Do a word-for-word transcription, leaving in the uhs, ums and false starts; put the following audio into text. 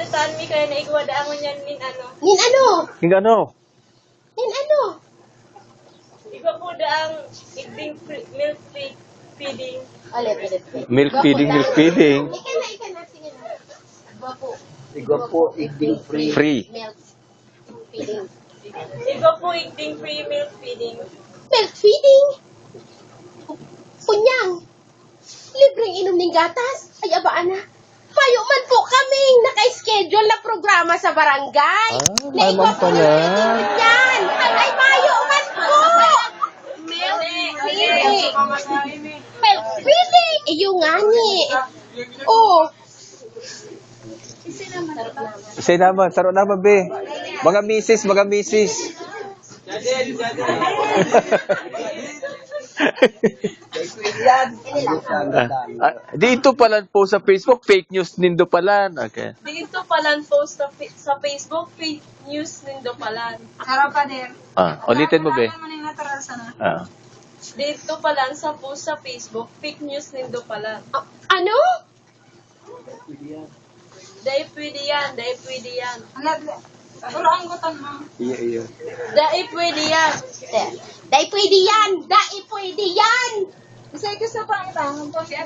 Saan mi kaya naigwa daangon yan, nin ano? Nin ano? Ning ano? Nin ano? Igwa po daang igding free, milk feed, feeding. Ulit, ulit. Milk feeding, milk feeding. Ika na, ika na. Sige na. Igwa po. Igwa po, igding free. Free. Milk feeding. Igwa po igding free milk feeding. Milk feeding? Kunyang, libreng inom ning gatas? Ay, aba, ana. Mayo man po kaming naka-schedule na programa sa barangay. Ah, Naigwa tamang po pala. namin yan. Ay, ay, mayo man po. Milk feeding. Milk feeding. Iyo nga ni. Oh, Isa naman, saro naman, be. Mga misis, mga misis. Ah, ah, dito pala po sa Facebook, fake news nindo pala. Okay. Dito palan post sa, fa- sa Facebook, fake news nindo palan. Sarap pa din. Ah, ulitin mo, be. Ano yung natural sana? Ah. Dito palan sa post sa Facebook, fake news nindo palan. Ano? Dai pwede yan, dai pwede yan. Ang ladli. Puro anggutan mo. Iya, iya. Dai pwede yan. Dai pwede yan! Dai pwede yan! Isa ito sa pangit, ah. Ang pangit.